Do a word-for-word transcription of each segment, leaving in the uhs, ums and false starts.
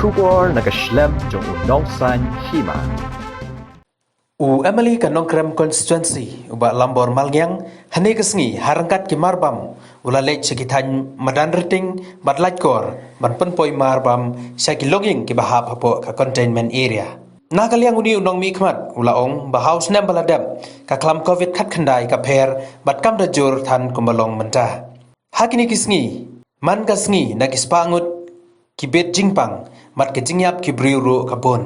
Khubor na ka shlem jong u Nongsaiñ Hima. U M L A ka Nongkrem Constituency, u Bah Lambor Malngiang, hynne ka sngi, ha ryngkat ki marbam, u la leit sha ki thaiñ Madanrting bad Laitkor, ban pynpoi marbam sha ki longïing kiba hap hapoh ka containment area. Na ka liang une u nongmihkhmat, u la ong, ba ha u snem ba la dep, ka khlam covid khatkhyndai ka pher, bad kam da jur than kumba long mynta. Ha kine ki sngi, man ka sngi na ki spah ngut ki bit jingpang, bad ka jingïap ki briew ruh ka bun.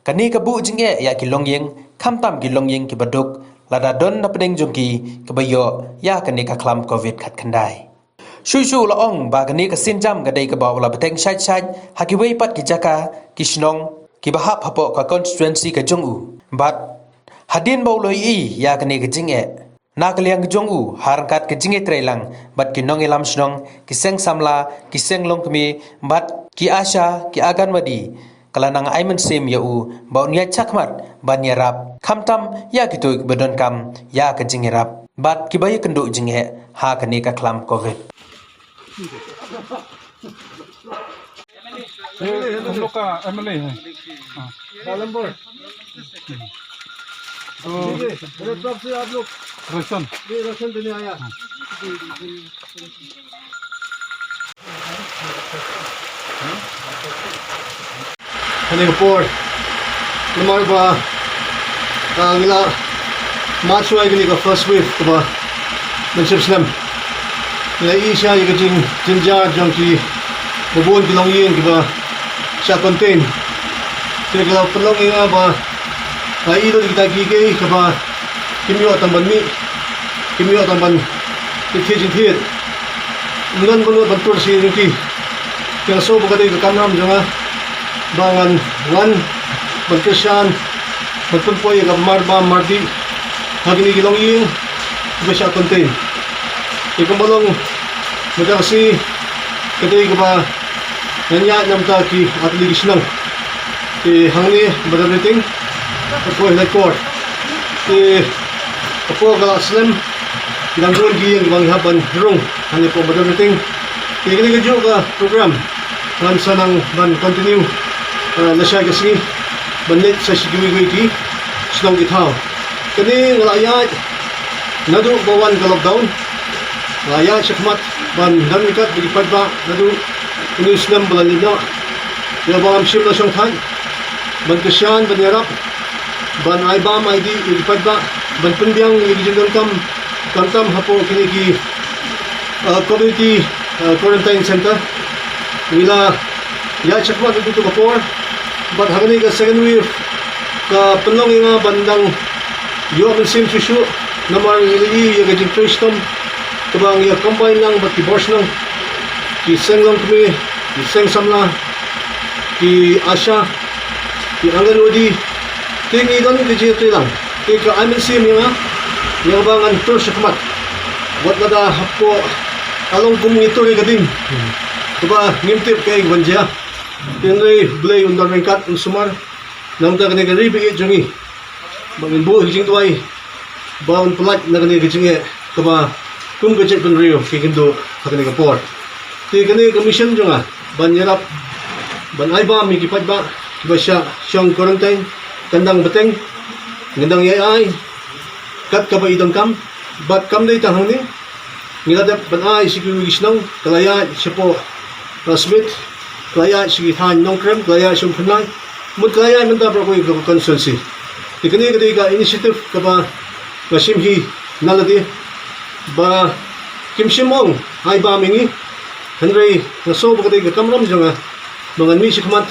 Kane ka buh jingeh ïa ki longïing, khamtam ki longïing kiba duk, lada don na pdeng jong ki kiba ïoh ïa kane ka khlam covid khatkhyndai. Shuh shuh u la ong ba kane ka sienjam ka dei kaba u la bteng shait shait ha kiwei pat ki jaka ki shnong kiba hap hapoh ka constituency ka jong u. Bad hadien ba u la ïohi ïa kane ka jingeh, na ka liang ka jong u, ha ryngkat ka jingïatreilang bad ki nongïalam shnong, ki seng samla, ki seng longkmie, bad ki ASHA, ki Anganwadi, ka la nang ai mynsiem ïa u ba un ïaid shakhmat ban ïarap, khamtam ïa kito kiba donkam ïa ka jingïarap, bad kiba ïakynduh jingeh ha kane ka khlam covid. ये हम लोग का एमएलए है। हाँ। तो ये, मेरे तरफ से आप लोग राशन। ये राशन देने आया। हाँ। Ha kane ka por, namar ba, ah, ngi la mad shuwa ïa kane ka first wave kaba mynshem snem. Ngi la ïohi shai ïa ka jing, jynjar jong kiba bun ki longïing kiba shah contain. Te ka la pynlong ïa nga ba, ah, ïohi lut ïa kita kiei kiei kaba kim ïoh tang ban mih, kim ïoh tang ban thied jingthied. Ym don ban ïoh ban tur sha ïing ki. Te nga sngew ba ka dei ka kamram jong nga ba ngan wan ban kyrshan, ban pynpoi ïa ka marbam mardih ha kine ki longïing kiba shah contain. Te kumba long mynta ka sngi, ka dei kaba ngan ïaid na bynta ki artylli ki shnong. Te hangne Madanrting, ka poi ha Laitkor. Te ka por ka la slem, dang bun ki ïing ba ngi hap ban rung hangne hapoh Madanrting. Te kane kajuh ka program ngan sa nang ban continue, eh, lashai ka sngi, ban leit sa sha kiwei kiwei ki shnong ki thaw. Kane nga la ïaid naduh ba wan ka lockdown. Nga la ïaid shakhmat ban don ryngkat bad ki paidbah naduh une u snem ba la leit noh. Ïa ba ngam shym la shongthait ban kyrshan, ban ïarap, ban ai bam ai dih ïa ki paidbah, ban pynbiang ïa ki jingdonkam, khamtam hapoh kine ki, uh, community, uh, quarantine center. Ngi la ïaid shakhmat ïa kito ka por, bad ha kane ka second wave ka pynlong ïa nga ban dang ïoh mynsiem shuh shuh, namar ngi la ïohi ïa ka jingtrei shitom kaba ngi ïa combine lang bad ki bor shnong, ki seng longkmie, ki seng samla, ki ASHA, ki Anganwadi, te ngi don ka jingïatreilang, te ka ai mynsiem ïa nga, ïa kaba ngan tur shakhmat. Wat lada hapoh ka long kum ngi tur ïa ka ding kaba ngim tip kaei kaban jia. Te hynrei U Blei un don ryngkat, un sumar na ka bynta kane ka ri baieit jong ngi, ba ngin buh ïa ka jingduwai ba un pyllait na kane ka jingeh kaba kum ka jaitbynriew ka ïakynduh ha kane ka por. Te kane ka mission jong nga ban ïarap, ban ai bam ïa ki paidbah kiba shah shong quarantine, kan dang bteng, ngan dang ïai ai kat kaba i donkam. Bad kam dei tang hangne, ngi la dep ban ai sha kiwei ki shnong, ka la ïaid shapoh, uh, Smit, ka la ïaid sha ki thaiñ Nongkrem, ka la ïaid sha Umphyrnai, mut ka la ïaid mynta baroh kawei ka constituency. Te kane ka dei ka initiative kaba nga shim hi na lade, ba kim shym ong ai bam ïa ngi, hynrei nga sngew ba ka dei ka kamram jong nga ba ngan mih shakhmat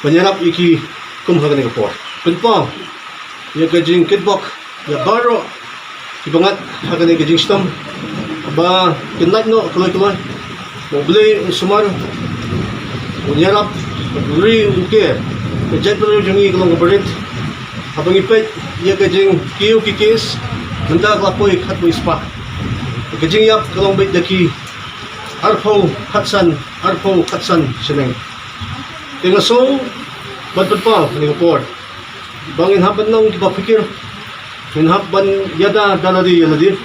ban ïarap ïa ki kum ha kane ka por. Pynpaw ïa ka jingkitbok ïa baroh kiba ngat ha kane ka jingshitom, ba kin lait noh kloi kloi. Ba U Blei un sumar, un ïarap, un ri, un ker. Ka jaitbynriew jong ngi ka long kaba rit. Haba ngi peit ïa ka jingkiew ki case, mynta ka la poi khatwei spah. Ka jingïap ka long beit da ki arphew khatsan, arphew khatsan shaneng. Te nga sngew ban pynpaw ha kane ka por ba ngin hap ban long kiba phikir, ngin hap ban ïada da lade ïa lade,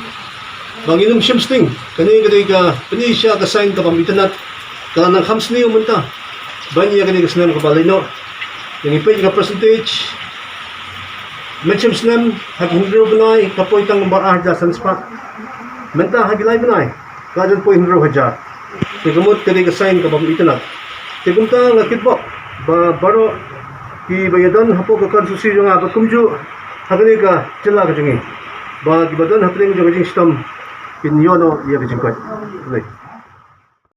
ba ngin ym shim sting. Kane ka dei ka pyni sha ka sign kaba mynta, ka la nang kham sniew mynta. Ban ïa kane ka snem kaba leit noh, ïa ngi peit ka percentage. Mynshem snem ha ki hynriew bnai ka poi tang ba ar hajar san spah. Mynta ha ki lai bnai ka dang poi hynriew hajar. Te ka mut ka dei ka sign kaba itynnad. Te kumta nga kitbok ba baroh kiba ïadon hapoh ka constituency jong nga bad kumjuh ha kane ka jylla ka jong ngi, ba kiba don hapdeng jong ka jingshitom kin ïoh noh ïa ka jingkoit.